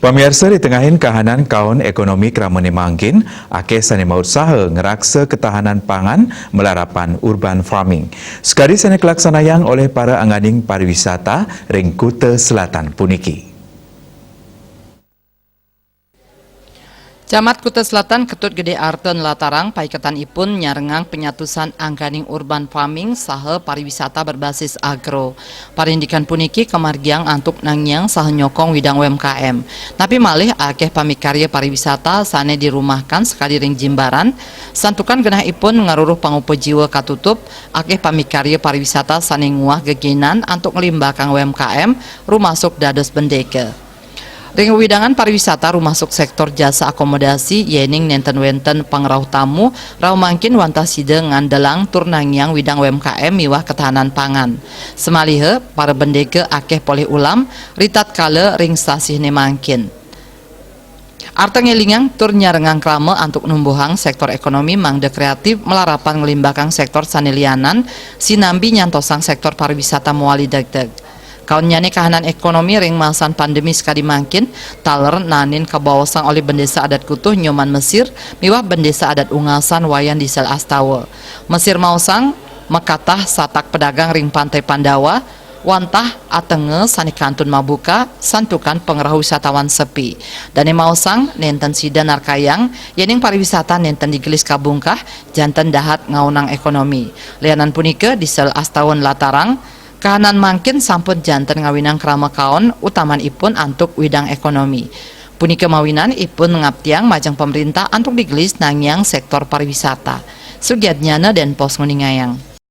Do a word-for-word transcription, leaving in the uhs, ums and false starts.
Pamiarsa, di tengahin kahanan kaon ekonomi kramane mangkin, akeh sane mautsaha ngraksa ketahanan pangan malarapan urban farming. Sakadi sane kalaksanayang olih para angganing pariwisata ring Kuta Selatan puniki. Camat Kuta Selatan Ketut Gede Arta nlatarang paiketan ipun nyarengang panyatusan angganing urban farming saha pariwisata berbasis agro. Parindikan puniki kamargiang antuk nangiang saha nyokong widang U M K M. Napi malih akeh pamikarya pariwisata sane dirumahkan sakadi ring Jimbaran, santukan genahipun ngaruruh pangupa jiwa katutup, akeh pamikarya pariwisata sane nguah geginan antuk nglimbakang U M K M, rumasuk dados bendeka. Ring wewidangan pariwisata rumasuk sektor jasa akomodasi, yening nenten wenten pangrauh tamu, rauh mangkin wantah sida ngandelang tur nangiang widang U M K M miwah ketahanan pangan. Samaliha, para bendeka akeh polih ulam, ritatkala ring sasihne mangkin. Arta ngelingang tur nyarengang krama antuk numbuhang sektor ekonomi mangda kreatif malarapan nglimbakang sektor sane lianan, sinambi nyantosang sektor pariwisata mawali degdeg. Kaonnyane kahanan ekonomi ring masan pandemi sakadi mangkin, taler naenin kabaosang olih Bendesa Adat Kutuh Nyoman Mesir miwah Bendesa Adat Ungasan Wayan Diesel Astawa. Mesir maosang, makatah satak pedagang ring Pantai Pandawa, wantah atenga sane kantun mabuka, santukan pangrauh wisatawan sepi. Dane maosang, nenten sida narkayang, yening pariwisata nenten digelis kabungkah, janten dahat ngaonang ekonomi. Lianan punika, Diesel Astawa nlatarang, kahanan mangkin sampun janten ngawinang krama kaon, utamanipun antuk widang ekonomi. Punika mawinan ipun ngaptiang majeng pamrintah antuk digelis nangiang sektor pariwisata. Sugiatnyana, Denpos, nguningayang.